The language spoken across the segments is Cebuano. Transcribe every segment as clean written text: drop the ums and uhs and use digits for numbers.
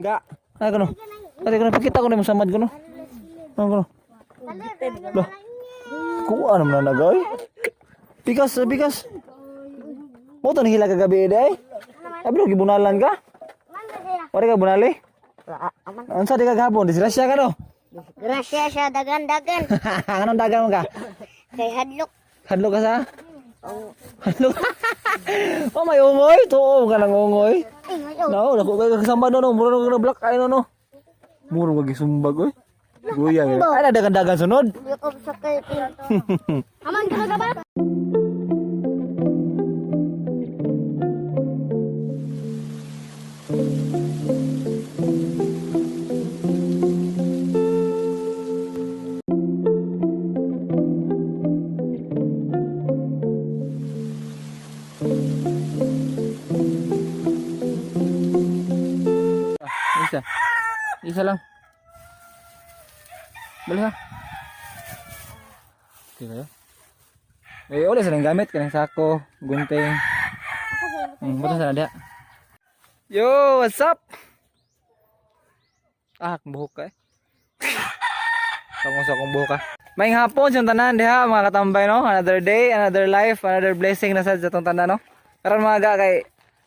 Ga. Ay kuno. Ay kuno, pakita ko na mo samad kuno. Ano kuno? Lah. Kuha naman na nagay. Bigas, bigas. Mo to nahila kagabi day. Ay bro, gibunalan ka? Wala ka bunali? Unsa di ka gahapon? Disgrasya ka no? Grasya siya dagan-dagan. Anong dagan mo ka? Kay hadlok. Hadlo ka sa? Hadlo. Oh, may ungoy. Tuo ka ng ungoy. Ay, ngayon. No, dako kay kasama no, no. Mura na black ay no no. Mura ka gisumbag oy. Guya. Ay dagan-dagan sunod. Yakob sa kay. Aman ka ba? Isa. Isa lang. Balik ha. Okay kayo. Eh, ulit sa gamit kanang sako, gunting. Buto sa nada. Yo, what's up? Ah, akong buhok ka eh. Pangusa akong buhok ka. May hapon siyang tanan diha mga katambay no. Another day, another life, another blessing na sad sa atong tanan no. Karon mga ga kay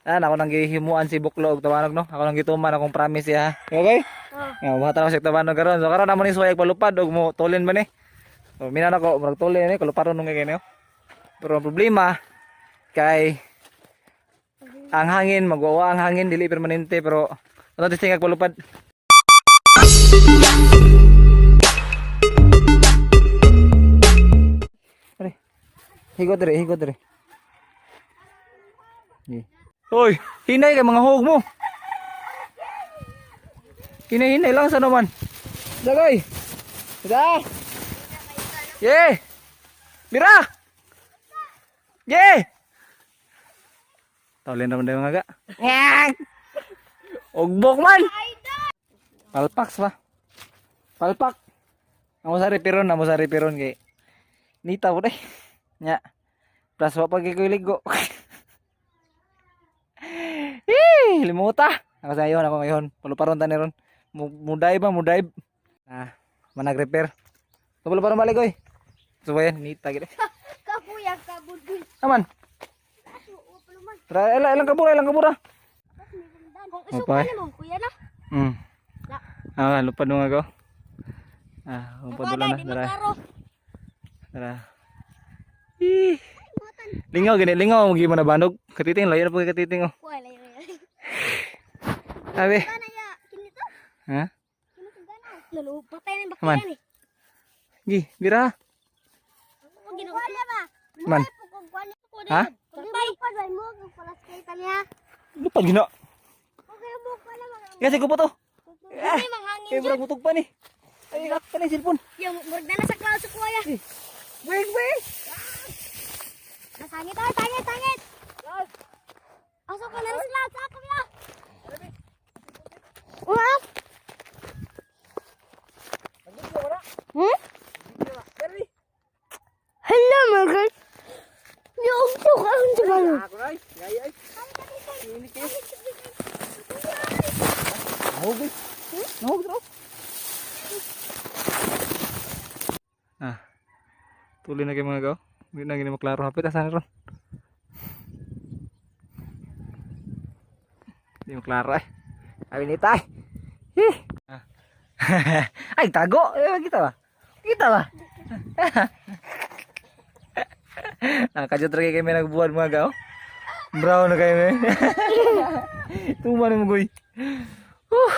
ako nang gihimuan si Buklo og Tabanog no. Ako nang gituman akong promise siya. Okay? Nga buhatan ako siya Tabanog karon. So karon amo ni suway palupad og mo tulin ba ni. So mina nako murag tulin ni kaluparon nung kay. Pero ang problema kay ang hangin magwawa ang hangin dili permanente pero ano testing ag palupad. Are. Higot dire, higot dire. Hoy, hinay kay mga hog mo. Hinay-hinay lang sa naman. Dagay. Da. Ye. Mira. Ye. Tawlin naman daw mga ga. Ngak. Ugbok man. Palpak pa. Palpak. Amo sa repiron, amo sa repiron kay nita po day. Nya. Plus wa pa kay ko ligo. Eh, limuta. Ako sa ngayon, ako ngayon. Paluparon ta ni ron. Muday ba, muday. Ah, manag-repair. So, paluparon balik oy. So, ayan, nita gid. Kabuya kabudul. Aman. Tara, ilang, ilang kabura, ilang kabura. Kung isok Opay. ka mo, kuya na. Ah, lupad mo nga ko. Ah, lupad mo na. Di Tara. maklaro. Tara. Ih. Lingaw gani, lingaw mo na banog. Katiting layo na po kay katiting oh. Kuya layo. Abi. Kana ya, kini to. Ha? Kini to gana. Lalo patay na Man. bakya ni. Gi, bira. Wala ba? Man. Ha? Patay. Mo kung palas kay tanya. Lupad gina. Okay mo pala mga. Kasi ko po to. Hindi manghangin. Eh, murag butog pa ni. Ay, ka na yung cellphone. Yung murag na sa cloud sa kuya. Wait, wait. Nasangit ay, tangit, tangit. Aso ka na sa cloud sa ako ya. Wa? Hello, mga guys. Yung suka ang sumalo. Ako na ay. Gaya ay. Init kayo. Nahog eh. Nahog daw. Ah. Tuloy na kayo mga gaw. Hindi na gini maklaro. Hapit asa na ron. Hindi maklaro eh. Sabi ni tay. Eh. Ah. Ay, tago. Eh, kita ba? Kita ba? Ah, kajot ra kay kami nagbuhat mga gaw. Brown na kayo eh. Tuman mo goy. Huh.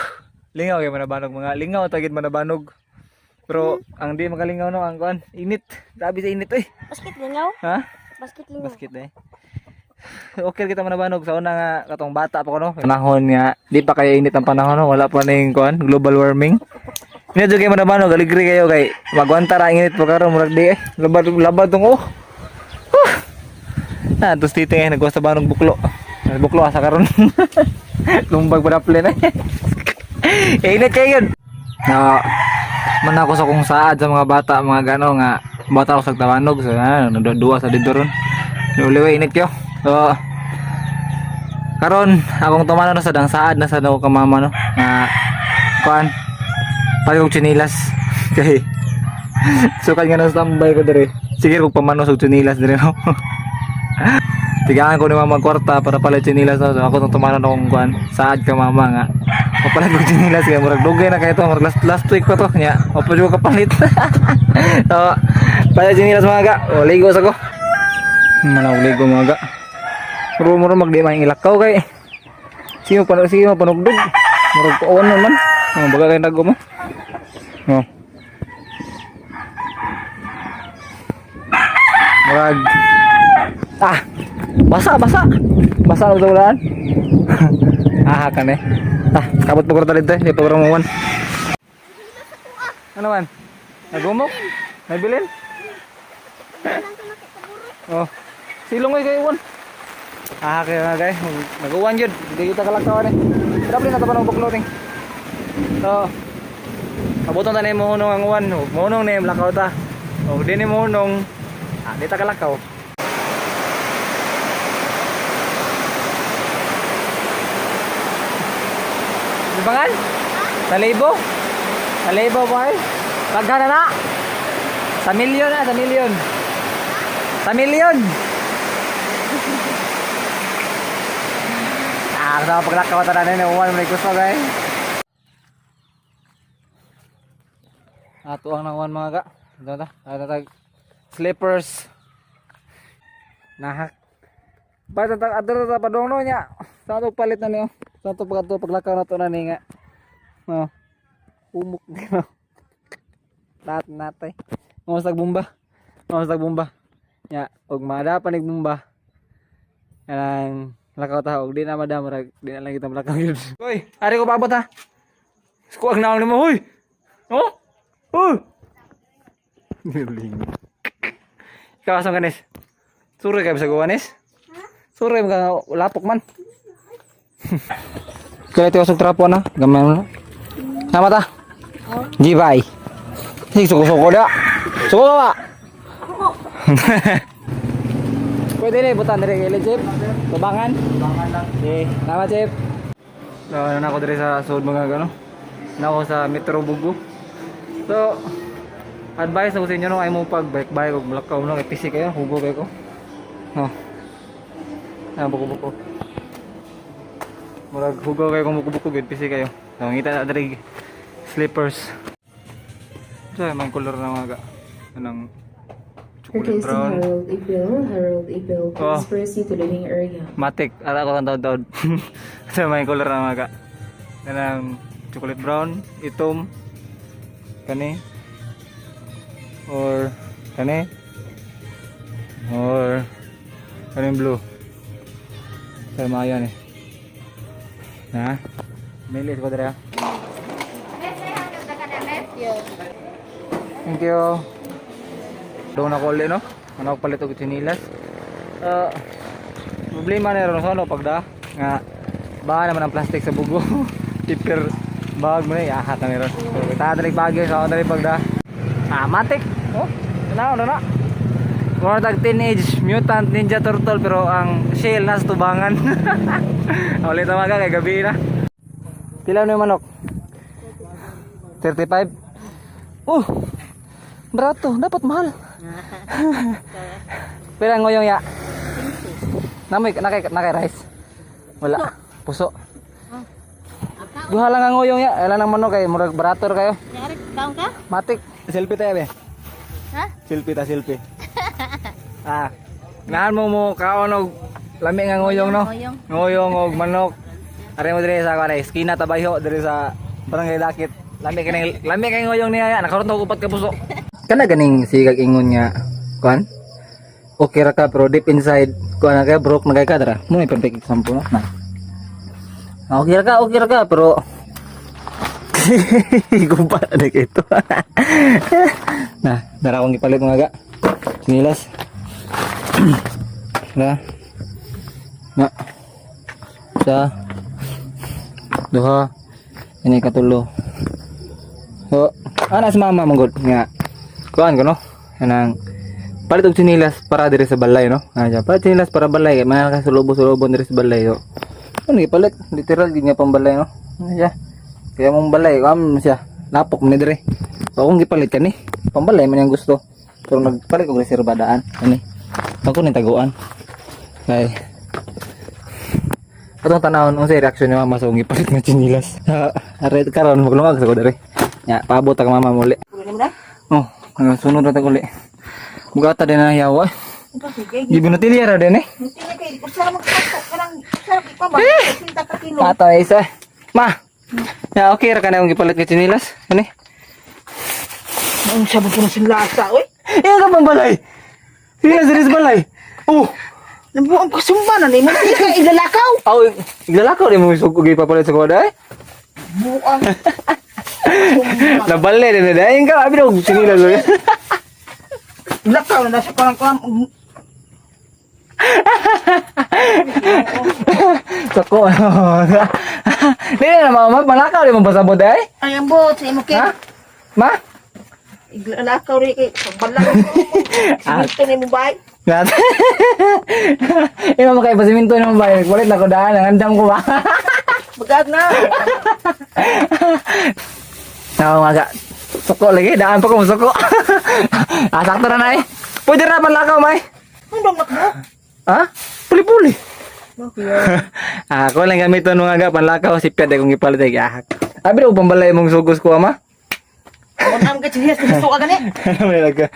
Lingaw kay manabanog mga lingaw tagid manabanog. Pero ang di makalingaw no ang kuan, init. Grabe sa init eh. Basket lingaw? Ha? Basket lingaw. Basket eh. Okay kita manabanog sa una nga katong bata pa ko no. Panahon nga di pa kayo init ang panahon no, wala pa na yung kuan, global warming. Hindi jud kayo manabanog, aligre kayo kay magwanta ra ang init pa karon murag di eh. Labad labad tong oh. Huh. Ah, tos titing eh nagwas sa banog buklo. Buklo asa karon. Lumbag pa na eh. Init kayo yun. Na man ako sa kung saad sa mga bata mga gano nga bata ako sa tawanog so ano duwa sa dito ron. Uliwe init kayo. So Karon akong tumano na sa dang saad na sa daw ka mama, no, nga kuan, palit kog tsinilas kay sukad nga na standby ko dire. Sige kog pamanos og tsinilas dire, no. Tigaan ko ni mama kwarta para palit tsinilas, no. So ako tong tumanon akong kuan, saad ka mama nga papalit kog tsinilas kay murag dugay na kay to, murag last, last week pa to nya. Opo jud ko kapalit. So palit tsinilas, mga ga. O ligo sa ko. Manaw ligo, mga ga. Muro muro magdi may ilakaw kay sige mo panugdog. Murag puon naman. Oh, baga kay nago mo. Oh. Murag ah, basa basa. Basa ang ulan. Ah, kan eh. Ah, kabot pa ko dito, di pa ko muwan. Ano man? Nagumok? Nabilin? Oh. Silong ay kayo. Ah, kaya nga guys, nag-uwan yun. Hindi kita kalakawan eh. Dapat na tapan ng buklo ting. So, abuton ta na yung muhunong ang uwan. O, muhunong na yung lakaw ta. O, di ni muhunong, ah, di ta kalakaw. Di ba nga? Sa libo? Sa libo ba eh? Pagkana na! Sa milyon na, sa milyon. Sa milyon! Ah, sa paglakaw ta na ni uwan may gusto guys. Ato ang nanguan, mga ga. Ito ta. Ato tag slippers. Nahak. Ba ta ato ta padong no nya. Sa ato palit na niyo. Sa ato pag ato paglakaw na to na ni nga. No. Umok no. Lahat natay. Mga bomba. Mga bomba. Nya, og mada panig bomba. Kanang lakaw ta og di na madam rag di na lang kita malakaw yun. Hoy, ari ko paabot ha. Skuag na nimo, hoy. Oh? Oh. Niling. Ikaw asam kanis? Suri ka bisa gawanis? Suri ka lapok man. Kaya ito usog trapo na, gamay mo na. Nama ta. Gibay. Sige, suko-suko da. Suko ka ba? Pwede na ibutan dire kay Chip. Tubangan. Tubangan lang. Okay, tama, Chip. So, ano na ako dire sa sud, mga gano. Na ako sa Metro Bugo. So, advice ako sa inyo, no, ay mo pag bike bike og lakaw, no, kay pisi kayo, hugo kayo ko. No. Ah, buko-buko. Murag hugo kayo kung buko-buko gid, pisi kayo. So, ngita na dire slippers. So, may color na mga ga. Anong chocolate Requesting brown. Harold April. Harold April, Oh. please proceed to living area. Matik, ala ko ang taon-taon. Sa may color na mga ka. Kanang chocolate brown, itom, kani, or kani, or kani blue. Sa mga yan eh. Na? Milis ko dire ah. Thank you. Doon ako ulit, no? Ano ako palit og tsinilas. Ah, problema na ron sa ano pagda nga baka naman ang plastic sa bugo. Tipper bag mo na yahat na meron. So, kita bagyo sa ako dali pagda. Ah, matik. Oh, na ano na. Mura tag Teenage Mutant Ninja Turtle pero ang shell nasa tubangan. Ulit na kay gabi na. Pila na yung manok? 35? Oh! Barato, dapat mahal. Pila ang ngoyong ya? Namoy nakay rice. Wala. Puso. Duha lang ang ngoyong ya. Ala nang manok kay murag barato ra kayo. Kaon ka? Matik. Selfie tayo be. Ha? Selfie ta, selfie. Ah. Nahan mo mo kaon og lami nga ngoyong, no. Ngoyong. Ngoyong og manok. Are mo dire sa kuan, eskina Tabayho dire sa Barangay Dakit. Lami kay lami kay ngoyong niya ya. Nakaron og upat ka puso. Kana ganing sigag ingon nga kuan. Okay ra ka pero deep inside kuan na kay broke na kay ka dara. Mo may perfect example, no. Na. Ah, okay ra ka pero gumpa na kay ito. Na, dara akong gipalit, mga ga. Sinilas. Na. Na. Sa. Duha. Ini katulo. So, ana si mama manggod nga. Kuan ko no. Kanang palit og sinilas para dire sa balay, no. Ana siya, palit sinilas para balay kay mga ka sulubo-sulubon dire sa balay yo. Ano gipalit? Literal gid nga pambalay, no? Ano siya? Kaya mong balay, kam siya. Lapok man ni dire. So akong gipalit kani. Pambalay man yung gusto. Pero nagpalit og reserba daan. Ani. Ako ning taguan. Kay atong tanawon unsay reaksyon ni mama sa akong gipalit nga tsinilas. Are karon maglungag sa ko dire. Ya, paabot ta ka mama muli. Oh, sunod na ta uli. Bugata din na yawa. Gibinutilya ra din eh. Pato isa. Ma. Ya okay ra kana akong gipalit nga tsinilas. Ani? Ang sabon ko na sinlasa, oy. Iya ka pang balay. Iya serius balay. Oh, Nabuang kasumba na ni mo hindi ka ilalakaw. aw iglalakaw rin mo isog og ipapalit sa kuwada eh. Buang. Nabali din na dayon ka abi og tsinilas. Oy. Lakaw na nasa parang kuam. Sako. Dili na mama, malakaw rin mo pasabot eh. Ay, ang buot sa imo kay. Ha? Ma? Iglalakaw rin kay balang. Simento ni mo bay. Nat. Imo makay pasiminto nimo ba? Nagpalit na ko daan, ang andam ko ba? Bagag na. Nawa nga. Suko lagi, daan pa ko suko. Ah, sakto na nay. Pwede na panlakaw, may. Ang dong nakbo. Ha? Puli-puli. Ah, ako lang gamiton mga ga panlakaw si Piad akong gipalit ay ahak. Abi daw pambalay mong sugos ko ama. Ang am ka chinas gusto ka gani. Ano man lang.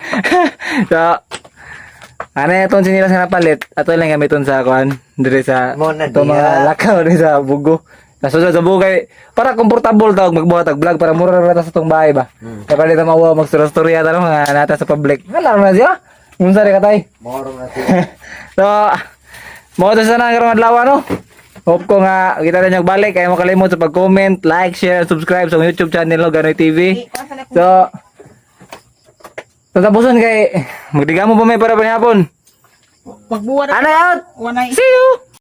So, ano itong sinilas nga napalit? Ato lang gamiton sa kuan dire sa Mo na itong mga diya. lakaw dire sa bugo. Nasunod sa bugay para komportable tawag magbuhat og vlog para mura ra ta sa tong bahay ba. Kaya palit ta mawa magstorya ta mga nata sa public. Wala na siya. Unsa ri katay? Moro na siya. So, mo to sana karong adlaw no. Hope ko nga kita na nyo balik kaya mo kalimot sa pag-comment, like, share, and subscribe sa akong YouTube channel no, Ganoy TV. So, tatapusan kay magdigamo pa may para panihapon. Pagbuwa na. Anay out. Wanay. See you.